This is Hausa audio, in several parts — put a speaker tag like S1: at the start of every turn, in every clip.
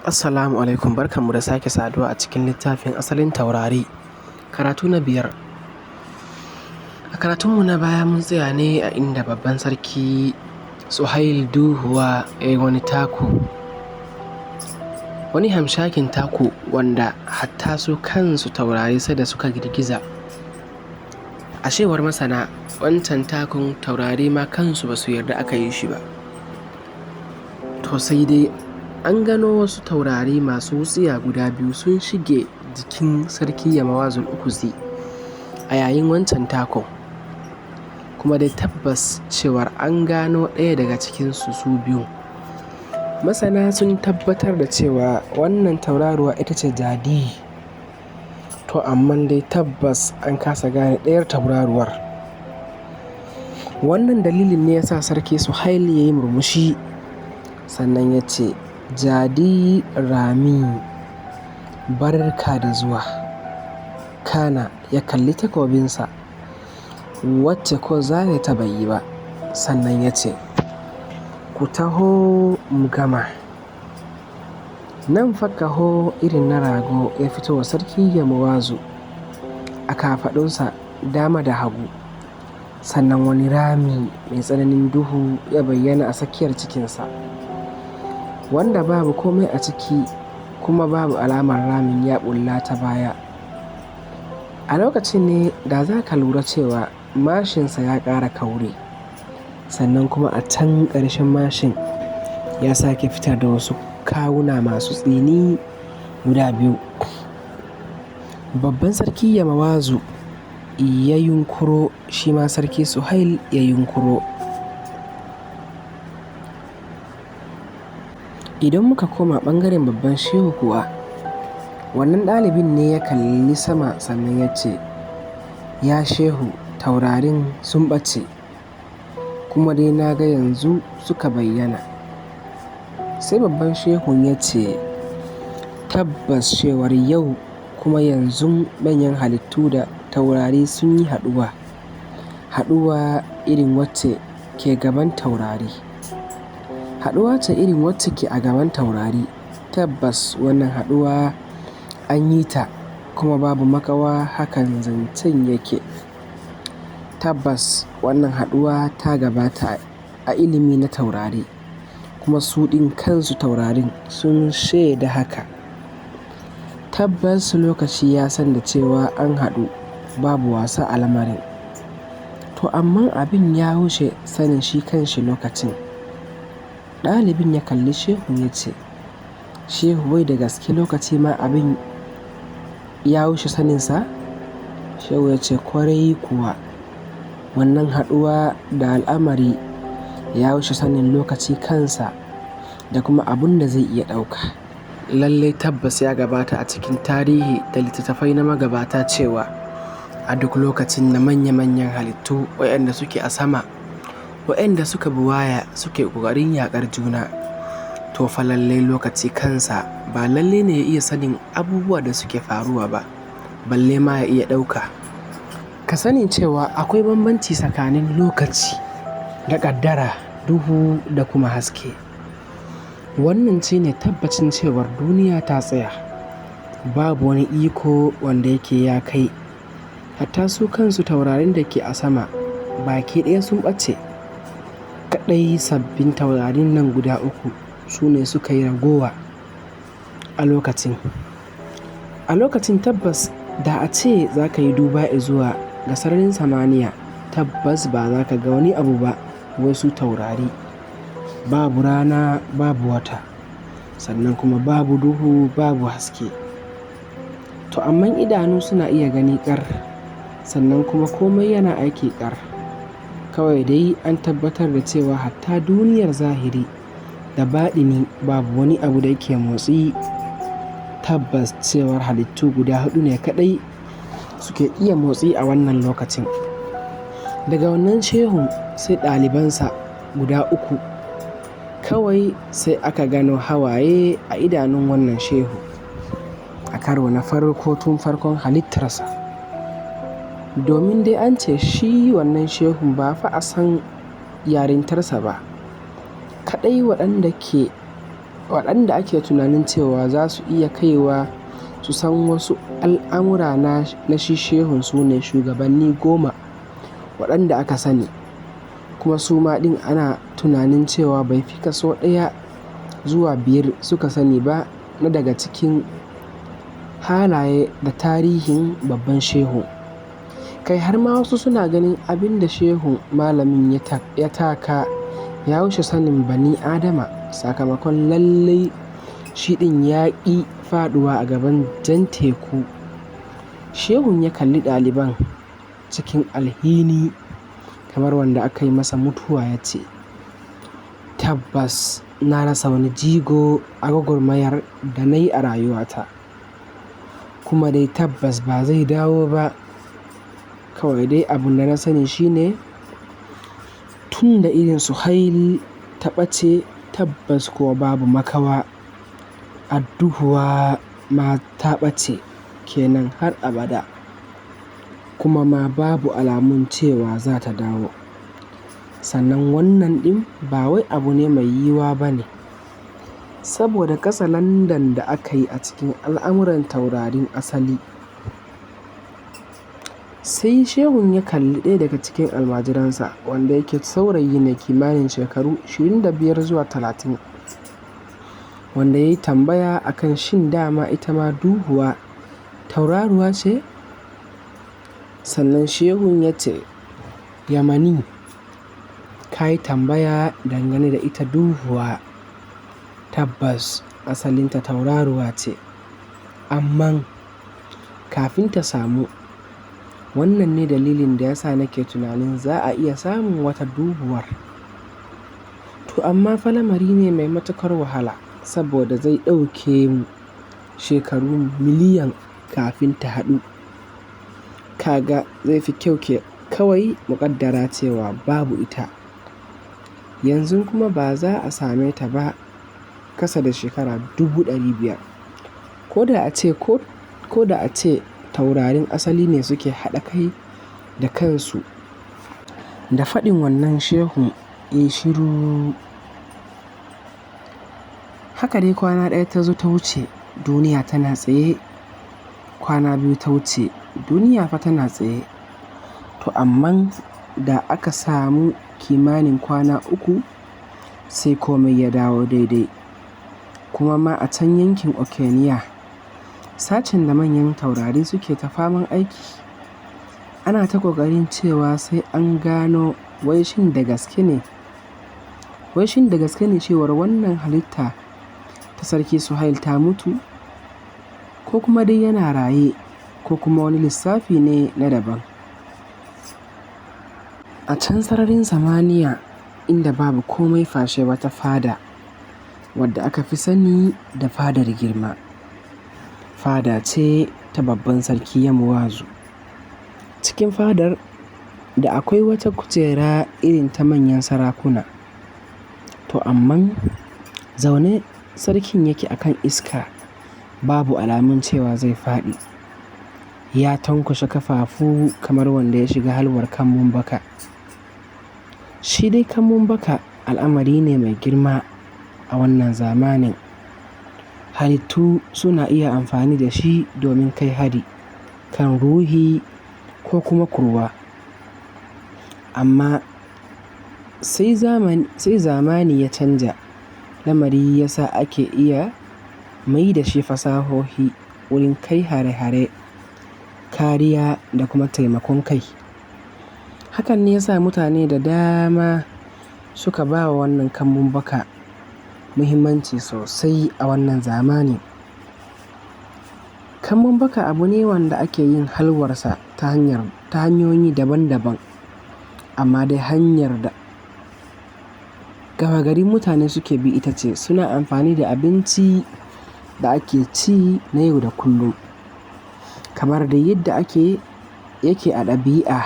S1: Assalamu alaikum, barkanmu da sake saduwa a cikin littafin Asalin Taurari, karatu na 5. A karatunmu na baya mun tsaya ne a inda babban sarki Suhail Duhuwa ya yi wani taku, wani hamshakin taku wanda hatta su kansu taurari sai da suka girgiza. A cewar masana, wancan takun taurari ma kansu ba su yarda aka yi shi ba. To sai dai an gano wasu taurari masu wutsiya guda biyu sun shige jikin sarki Yamawazul Ukuzi a yayin wancan takon. Kuma dai tabbas cewar an gano ɗaya daga cikinsu su biyun. Masana sun tabbatar da cewa wannan tauraruwa ita ce Jadi. To amma dai tabbas an kasa gane ɗayar tauraruwar. Wannan dalilin ne ya sa sarki Suhail ya yi murmushi sannan ya ce, Jadi Rami, barka da zuwa. Kana ya kalli takobinsa wacce ko zare ta bai yi ba, sannan ya ce, ku taho mu gama. Nan fa ƙaho irin na rago ya fito wa sarki Yamawazu a kafaɗunsa dama da hagu, sannan wani rami mai tsananin duhu ya bayyana a tsakiyar cikinsa, wanda babu komai a ciki kuma babu alamar ramin ya ɓulla ta baya. A lokacin ne da za ka lura cewa mashinsa ya ƙara kauri, sannan kuma a can ƙarshen mashin ya sake fitar da wasu kawuna masu tsini guda biyu. Babban sarki Yamawazu ya yunƙuro, shi ma sarki Suhail ya yunƙuro. Idan muka koma ɓangaren babban shehu kuwa, wannan ɗalibin ne ya kalli sama sannan ya ce, ya shehu, taurarin sun ɓace, kuma dai na ga yanzu suka bayyana. Sai babban shehun ya ce, tabbas cewar yau kuma yanzu manyan halittu da taurari sun yi haɗuwa, haɗuwa irin wacce ke gaban taurari. Haɗuwa ce irin wacce ke a gaban taurari. Tabbas wannan haɗuwa an yi ta kuma babu makawa hakan zancen yake. Tabbas wannan haɗuwa ta gabata a ilimi na taurari, kuma su ɗin kansu taurarin sun shaida haka. Tabbas lokaci ya san da cewa an haɗu, babu wasa a lamarin. To amma abin ya wuce sanin shi kanshi lokacin. Ɗalibin ya kalli shehun ya ce, shehu, wai da gaske lokaci ma abin ya wuce saninsa? Shehu ya ce, kwarai kuwa, wannan haɗuwa da al'amari ya wuce sanin lokaci kansa da kuma abun da zai iya ɗauka. Lallai tabbas ya gabata a cikin tarihi da littattafai na magabata cewa a duk lokacin da manya-manyan halittu waɗanda suke a sama, waɗanda suka buwaya suke ƙoƙarin yaƙar juna, to fa lallai lokaci kansa ba lallai ne ya iya sanin abubuwa da suke faruwa ba, balle ma ya iya ɗauka. Ka sani cewa akwai bambanci tsakanin lokaci da ƙaddara, duhu da kuma haske. Wannan shi ne tabbacin cewar duniya ta tsaya, babu wani iko wanda yake ya kai, hatta su kansu taurarin da ke a sama baki ɗaya sun ɓace. Kaɗai sabbin taurarin nan guda uku su ne suka yi ragowa a lokacin. A lokacin tabbas da a ce za ka yi duba zuwa ga sararin samaniya, tabbas ba za ka ga wani abu ba wasu taurari. Babu rana, babu wata, sannan kuma babu duhu, babu haske. To amma idanu suna iya gani ƙar, sannan kuma komai yana aiki ƙar. Kawai dai an tabbatar da cewa hatta duniyar zahiri da baɗini babu wani abu da yake motsi. Tabbas cewar halittu guda huɗu ne kaɗai suke iya motsi a wannan lokacin. Daga wannan shehun sai ɗalibansa guda uku. Kawai sai aka gano hawaye a idanun wannan shehu a karo na farko tun farkon halittarsa. Domin dai an ce shi wannan shehun ba fa a san yarintarsa ba. Kaɗai waɗanda ke Waɗanda ake tunanin cewa za su iya kaiwa su san wasu al'amura na shi shehun su ne shugabanni 10 waɗanda aka sani, kuma su ma ɗin ana tunanin cewa bai fi kaso 1 zuwa 5 suka sani ba na daga cikin halaye da tarihin babban shehu. Kai har ma wasu suna ganin abin da shehun malamin ya taka ya wuce sanin bani-adama, sakamakon lallai shi ɗin ya ƙi faɗuwa a gaban jan teku. Shehun ya kalli ɗaliban cikin alhini kamar wanda aka yi masa mutuwa ya ce, "Tabbas na rasa wani jigo a gwagwarmayar da na yi a rayuwata, kuma dai tabbas ba zai dawo ba. Kawai dai abin da na sani shine tun da irin Suhail ta ɓace, tabbas kuwa babu makawa adduhuwa ma ta ɓace kenan har abada, kuma ma babu alamun cewa za ta dawo. Sannan wannan ɗin ba wai abu ne mai yiwuwa ba ne, saboda katsalandan da aka yi a cikin al'amuran taurarin asali." Sai shehun ya kalli ɗaya daga cikin almajiransa wanda yake saurayi ne kimanin shekaru 25 zuwa 30, wanda ya yi tambaya a kan shin dama ita ma duhuwa tauraruwa ce? Sannan shehun ya ce, "Yamani, ka yi tambaya dangane da ita duhuwa. Tabbas asalinta tauraruwa ce, amma kafin ta samu, wannan ne dalilin da ya sa nake tunanin za a iya samun wata duhuwar. To amma fa lamari ne mai matuƙar wahala, saboda zai ɗauke mu shekaru miliyan kafin ta haɗu. Kaga zai fi kyau ke kawai mu ƙaddara cewa babu ita. Yanzu kuma ba za a same ta ba kasa da shekara 500,000. Ko da a ce ko da a ce taurarin asali ne suke haɗa kai da kansu." Da faɗin wannan shehun ya yi shiru. Haka dai kwana ɗaya ta zo ta wuce, duniya tana tsaye. Kwana biyu ta wuce, duniya fa tana tsaye. To amman da aka samu kimanin kwana 3 sai komai ya dawo daidai. Kuma ma a can yankin Okeniya, sacin da manyan taurari suke ta faman aiki, ana ta ƙoƙarin cewa sai an gano wai shin da gaske ne, wai shin da gaske ne cewar wannan halitta ta Sarki Suhail ta mutu, ko kuma dai yana raye, ko kuma wani lissafi ne na daban. A can sararin samaniya inda babu komai face wata fada wadda aka fi sani da fadar girma. Fada ce ta babban sarki Yamuwazu. Cikin fadar da akwai wata kujera irin ta manyan sarakuna. To amman zaune sarkin yake a kan iska, babu alamun cewa zai faɗi. Ya tankwashe kafafu kamar wanda ya shiga halwar kambun baka. Shi dai kambun baka al'amari ne mai girma a wannan zamanin. Halittu suna iya amfani da shi domin kai hari kan ruhi ko kuma kurwa. Amma sai zamani ya canja, lamari ya sa ake iya mai da shi fasahohi wurin kai hare-hare, kariya da kuma taimakon kai. Hakan ne ya sa mutane da dama suka ba wa wannan kambun baka muhimmanci sosai a wannan zamani. Kambun baka abu ne wanda ake yin halwarsa ta hanyoyi daban-daban, amma dai hanyar da gama garin mutane suke bi ita ce suna amfani da abinci da ake ci na yau da kullum, kamar dai yadda yake a ɗabi'a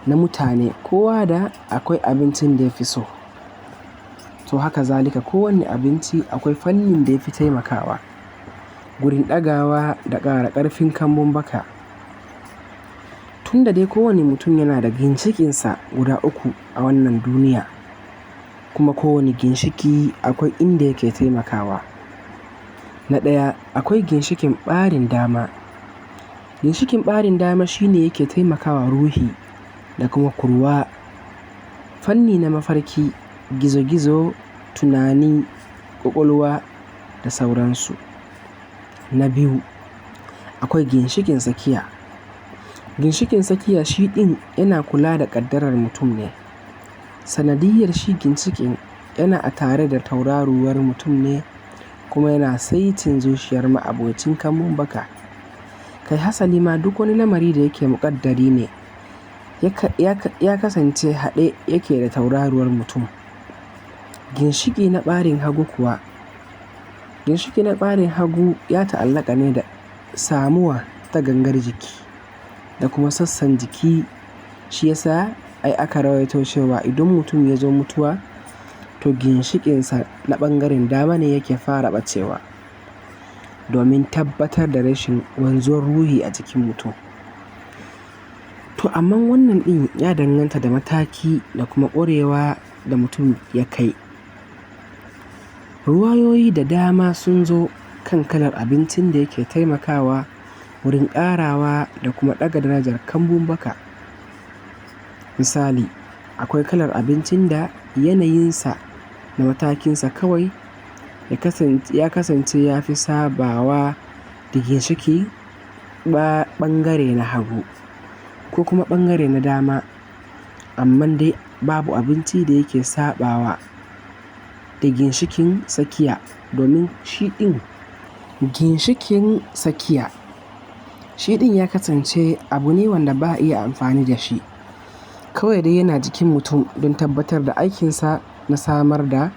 S1: na mutane, kowa da akwai abincin da ya fi so. To haka zalika kowane abinci akwai fannin da ya fi taimakawa gurin ɗagawa da ƙara ƙarfin kambun baka. Tun da dai kowane mutum yana da ginshiƙinsa guda 3 a wannan duniya. Kuma kowane ginshiƙi akwai inda yake taimakawa. Na ɗaya akwai ginshiƙin ɓarin dama. Ginshiƙin ɓarin dama shi ne yake taimakawa ruhi da kuma kurwa, fanni na mafarki, gizo-gizo, tunani, ƙwaƙwalwa da sauransu. Na biyu akwai ginshiƙin tsakiya. Ginshiƙin tsakiya shi ɗin yana kula da ƙaddarar mutum ne, sanadiyyar shi ginshiƙin yana a tare da tauraruwar mutum ne kuma yana saitin zuciyar ma'abocin kambun baka. Kai hasali ma duk wani lamari da yake muƙaddari ne ya kasance haɗe yake da tauraruwar mutum. Ginshiƙi na ɓarin hagu kuwa, ginshiƙi na ɓarin hagu ya ta'allaƙa ne da samuwa ta gangar jiki da kuma sassan jiki, shi ya sa ai aka rawaito cewa idan mutum ya zo mutuwa to ginshiƙinsa na ɓangaren dama ne yake fara ɓacewa domin tabbatar da rashin wanzuwar ruhi a jikin mutum. To amman wannan ɗin ya danganta da mataki da kuma ƙwarewa da mutum ya kai. Ruwayoyi da dama sun zo kan kalar abincin da yake taimakawa wurin ƙarawa da kuma ɗaga darajar kambun baka. Misali akwai kalar abincin da yanayinsa da matakinsa kawai ya kasance ya fi sabawa da ginshiƙi ɓangare na hagu ko kuma ɓangare na dama, amman dai babu abinci da yake saɓawa da ginshiƙin tsakiya domin shi ɗin ginshiƙin tsakiya shi ɗin ya kasance abu ne wanda ba a iya amfani da shi, kawai dai yana jikin mutum don tabbatar da aikinsa na samar da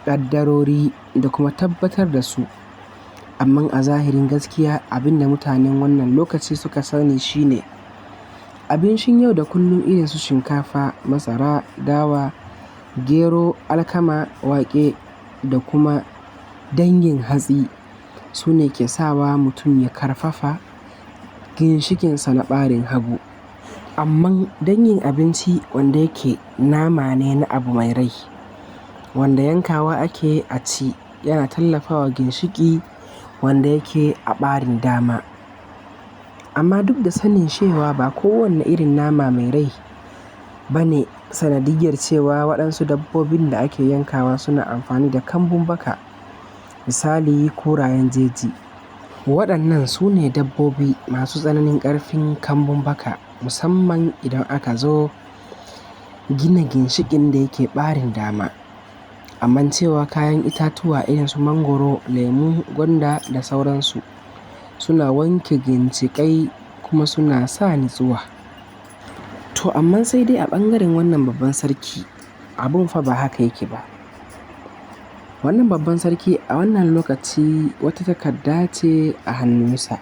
S1: ƙaddarori da kuma tabbatar da su. Amman a zahirin gaskiya abun da mutanen wannan lokaci suka sani shi ne abincin yau da kullum irin su shinkafa, masara, dawa, gero, alkama, wake da kuma dangin hatsi su ne ke sawa mutum ya ƙarfafa ginshiƙinsa na ɓarin hagu. Amman dangin abinci wanda yake nama ne na abu mai rai wanda yankawa ake a ci yana tallafawa ginshiƙi wanda yake a ɓarin dama. Amma duk da sanin cewa ba kowane irin nama mai rai ba ne sanadiyyar cewa waɗansu dabbobin da ake yankawa suna amfani da kambun baka, misali kurayen jeji, waɗannan su ne dabbobi masu tsananin ƙarfin kambun baka musamman idan aka zo gina ginshiƙin da yake ɓarin dama. Amman cewa kayan itatuwa irin su mangwaro, lemu, gwanda da sauransu suna wanke ginshiƙai kuma suna sa natsuwa. To amman sai dai a ɓangaren wannan babban sarki abun fa ba haka yake ba, wannan babban sarki a wannan lokaci wata takarda ce a hannunsa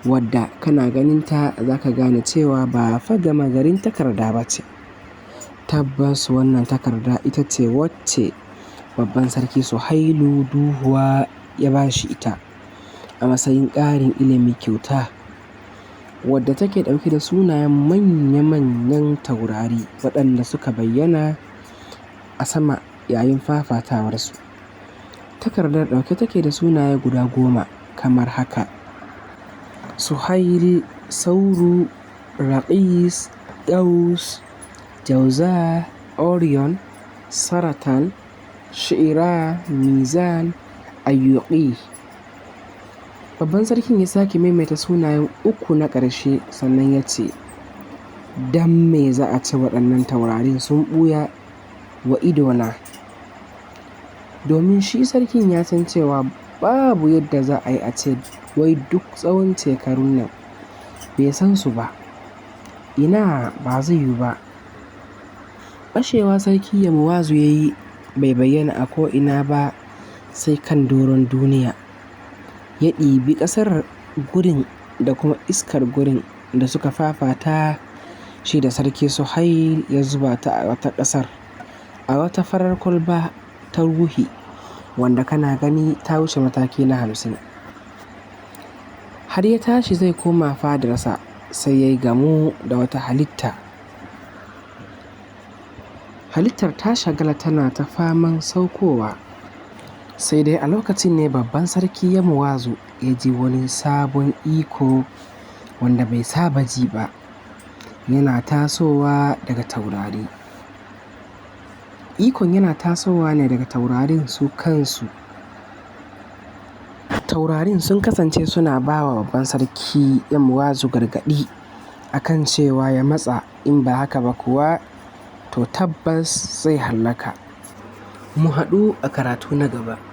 S1: wadda kana ganinta za ka gane cewa ba fa gama garin takarda ba ce. Tabbas wannan takarda ita ce wacce babban sarki Suhailu Duhuwa ya ba shi ita a matsayin ƙarin ilimi kyauta wadda take ɗauke da sunayen manya-manyan taurari waɗanda suka bayyana a sama yayin fafatawarsu. Takardar ɗauke take da sunaye guda 10 kamar haka: Suhail, Sauru, Raƙis, Ɗaus, Jauza, Orion, Saratan, Shi'ira, Mizan, Ayyuƙi. Babban sarkin ya sake maimaita sunayen uku na ƙarshe sannan ya ce, don me za a ce waɗannan taurarin sun ɓuya wa idona? Domin shi sarkin ya san cewa babu yadda za a yi a ce wai duk tsawon shekarun nan bai san su ba, ina ba zai yiwu ba. Ɓacewa sarki Yamuwazu ya yi bai bayyana a ko'ina ba sai kan doron duniya, ya ɗibi ƙasar gurin da kuma iskar gurin da suka fafata shi da sarki Suhail ya zuba ta a wata ƙasar a wata farar kwalba ta ruhi wanda kana gani ta wuce mataki na 50. Har ya tashi zai koma fadarsa sai ya yi gamo da wata halitta. Halittar ta shagala tana ta faman saukowa. Sai dai a lokacin ne babban sarki ya Muwazu ya ji wani sabon iko wanda bai saba ji ba, yana tasowa daga taurari. Ikon yana tasowa ne daga taurarin su kansu. Taurarin sun kasance suna ba wa babban sarki ya Muwazu gargaɗi a kan cewa ya matsa, in ba haka ba kuwa to tabbas zai hallaka. Mu haɗu a karatu na gaba.